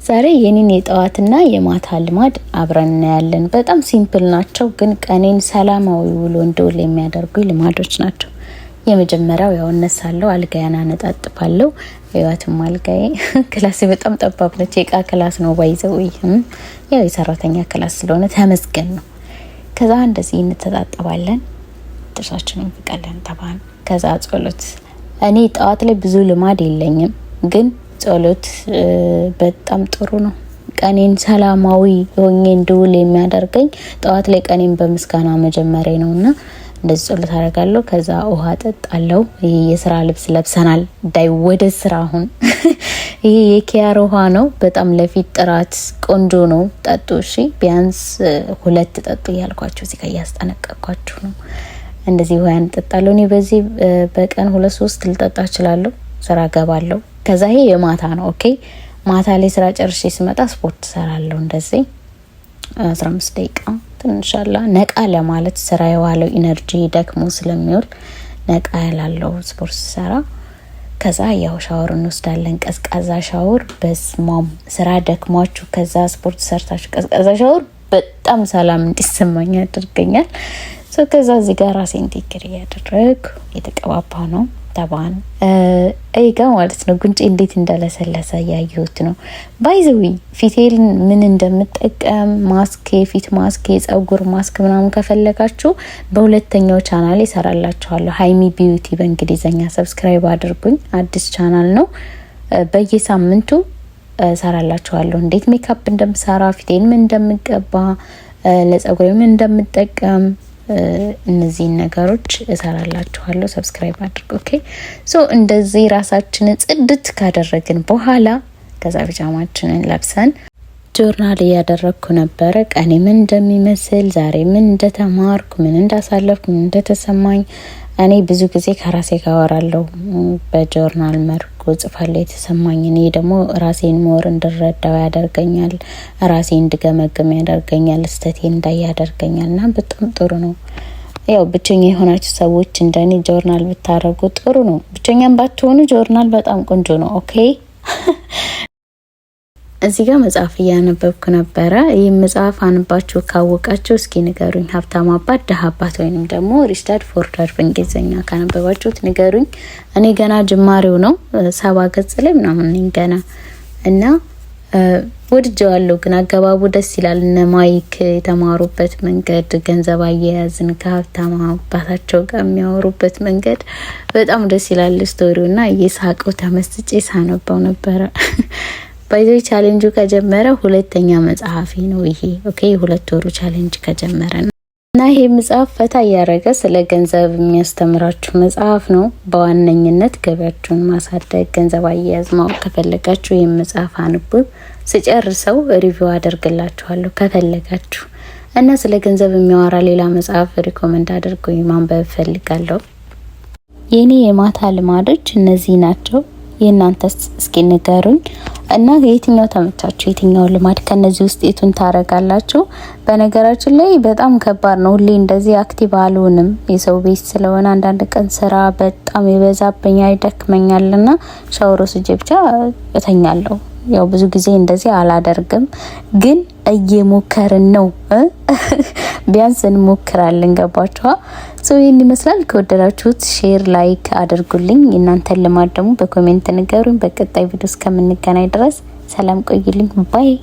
ዛሬ የኔን የጠዋትና የማታ ልማድ አብረን እናያለን። በጣም simple ናቸው፣ ግን ቀኔን ሰላማዊ ውሎ እንድውል የሚያደርጉ ልማዶች ናቸው። የመጀመሪያው ያው እነሳለሁ፣ አልጋዬን አነጣጥፋለሁ። ህይወትም አልጋዬ class በጣም ጠባብ ነች። የእቃ class ነው by the way፣ ያው የሰራተኛ class ስለሆነ ተመስገን ነው። ከዛ እንደዚህ እንተጣጠባለን፣ ጥርሳችንን እንፍቃለን፣ ተባን ከዛ ጸሎት። እኔ ጠዋት ላይ ብዙ ልማድ የለኝም፣ ግን ጸሎት በጣም ጥሩ ነው። ቀኔን ሰላማዊ ሆኜ እንድውል የሚያደርገኝ ጠዋት ላይ ቀኔን በምስጋና መጀመሪያ ነው እና እንደዚህ ጸሎት አደርጋለሁ። ከዛ ውሃ ጠጣለሁ። ይሄ የስራ ልብስ ለብሰናል፣ ዳይ ወደ ስራ አሁን። ይሄ የኪያር ውሃ ነው። በጣም ለፊት ጥራት ቆንጆ ነው። ጠጡ እሺ፣ ቢያንስ ሁለት ጠጡ እያልኳችሁ እዚህ ጋር እያስጠነቀቅኳችሁ ነው። እንደዚህ ውሃ እንጠጣለሁ። እኔ በዚህ በቀን ሁለት ሶስት ልጠጣ እችላለሁ። ስራ ገባለሁ። ከዛ ይሄ የማታ ነው። Okay፣ ማታ ላይ ስራ ጨርሼ ስመጣ ስፖርት ሰራለሁ። እንደዚህ 15 ደቂቃ ትንሽ አላ ነቃ ለማለት፣ ስራ የዋለው energy ደክሞ ስለሚውል ነቃ ያላለው ስፖርት ስሰራ። ከዛ ያው ሻወር እንወስዳለን። ቀዝቃዛ ሻወር በስማም፣ ስራ ደክሟችሁ ከዛ ስፖርት ሰርታችሁ ቀዝቃዛ ሻወር በጣም ሰላም እንዲሰማኝ ያደርገኛል። ከዛ እዚህ ጋር ራሴን take care እያደረግኩ የተቀባባ ነው ተባን ጋ ማለት ነው። ጉንጬ እንዴት እንደለሰለሰ እያየሁት ነው። By the way፣ ፊቴን ምን እንደምጠቀም ማስክ፣ የፊት ማስክ፣ የጸጉር ማስክ ምናምን ከፈለጋችሁ በሁለተኛው ቻናል ይሰራላችኋለሁ። ሀይሚ Beauty በእንግሊዝኛ፣ subscribe አድርጉኝ። አዲስ ቻናል ነው። በየሳምንቱ እሰራላችኋለሁ። እንዴት ሜካፕ እንደምሰራ፣ ፊቴን ምን እንደምቀባ፣ ለጸጉሬ ምን እንደምጠቀም እነዚህን ነገሮች እሰራላችኋለሁ። Subscribe አድርጉ። Okay፣ so እንደዚህ ራሳችንን ጽድት ካደረግን በኋላ ከዛ ፒጃማችንን ለብሰን ጆርናል እያደረግኩ ነበረ። ቀኔ ምን እንደሚመስል፣ ዛሬ ምን እንደተማርኩ፣ ምን እንዳሳለፍኩ፣ ምን እንደተሰማኝ። እኔ ብዙ ጊዜ ከራሴ ጋር አወራለሁ። በጆርናል መልኩ ጽፋለሁ የተሰማኝ። እኔ ደግሞ ራሴን more እንድረዳው ያደርገኛል። ራሴን እንድገመግም ያደርገኛል። ስህተቴን እንዳይ ያደርገኛል እና በጣም ጥሩ ነው። ያው ብቸኛ የሆናችሁ ሰዎች እንደኔ ጆርናል ብታደርጉ ጥሩ ነው። ብቸኛም ባትሆኑ ጆርናል በጣም ቆንጆ ነው። Okay፣ እዚህ ጋር መጽሐፍ እያነበብኩ ነበረ። ይህ መጽሐፍ አንባችሁ ካወቃችሁ እስኪ ንገሩኝ። ሀብታም አባት ደሀ አባት ወይንም ደግሞ Rich Dad Poor Dad በእንግሊዝኛ ካነበባችሁት ንገሩኝ። እኔ ገና ጅማሬው ነው፣ 70 ገጽ ላይ ምናምን ነኝ ገና እና ወድጀዋለሁ። ግን አገባቡ ደስ ይላል። እነ ማይክ የተማሩበት መንገድ፣ ገንዘብ አያያዝን ከሀብታም አባታቸው ጋር የሚያወሩበት መንገድ በጣም ደስ ይላል story ው እና እየሳቀው ተመስጬ ሳነበው ነበረ። By the way፣ challenge ኡ ከጀመረ ሁለተኛ መጽሐፌ ነው ይሄ። Okay፣ የ2 ወሩ challenge ከጀመረ ነው እና ይሄ መጽሐፍ ፈታ እያደረገ ስለ ገንዘብ የሚያስተምራችሁ መጽሐፍ ነው። በዋነኝነት ገቢያችሁን ማሳደግ፣ ገንዘብ አያያዝ ማወቅ ከፈለጋችሁ ይህም መጽሐፍ አንብቡ። ስጨርሰው review አደርግላችኋለሁ ከፈለጋችሁ እና ስለ ገንዘብ የሚያወራ ሌላ መጽሐፍ recommend አድርጉኝ፣ ማንበብ እፈልጋለሁ። የኔ የማታ ልማዶች እነዚህ ናቸው። የእናንተስ እስኪ ንገሩኝ። እና የትኛው ተመቻችሁ? የትኛው ልማድ ከነዚህ ውስጥ የቱን ታረጋላችሁ? በነገራችን ላይ በጣም ከባድ ነው። ሁሌ እንደዚህ active አልሆንም። የሰው ቤት ስለሆነ አንዳንድ ቀን ስራ በጣም ይበዛብኛል፣ ይደክመኛልና ሻወር ወስጄ ብቻ እተኛለሁ። ያው ብዙ ጊዜ እንደዚህ አላደርግም፣ ግን እየሞከርን ነው። ቢያንስ እንሞክራለን። ገባችኋ? So ይህን ይመስላል። ከወደዳችሁት share፣ like አድርጉልኝ። እናንተን ልማድ ደግሞ በ comment ንገሩኝ። በቀጣይ ቪዲዮ እስከምንገናኝ ድረስ ሰላም ቆዩልኝ። Bye።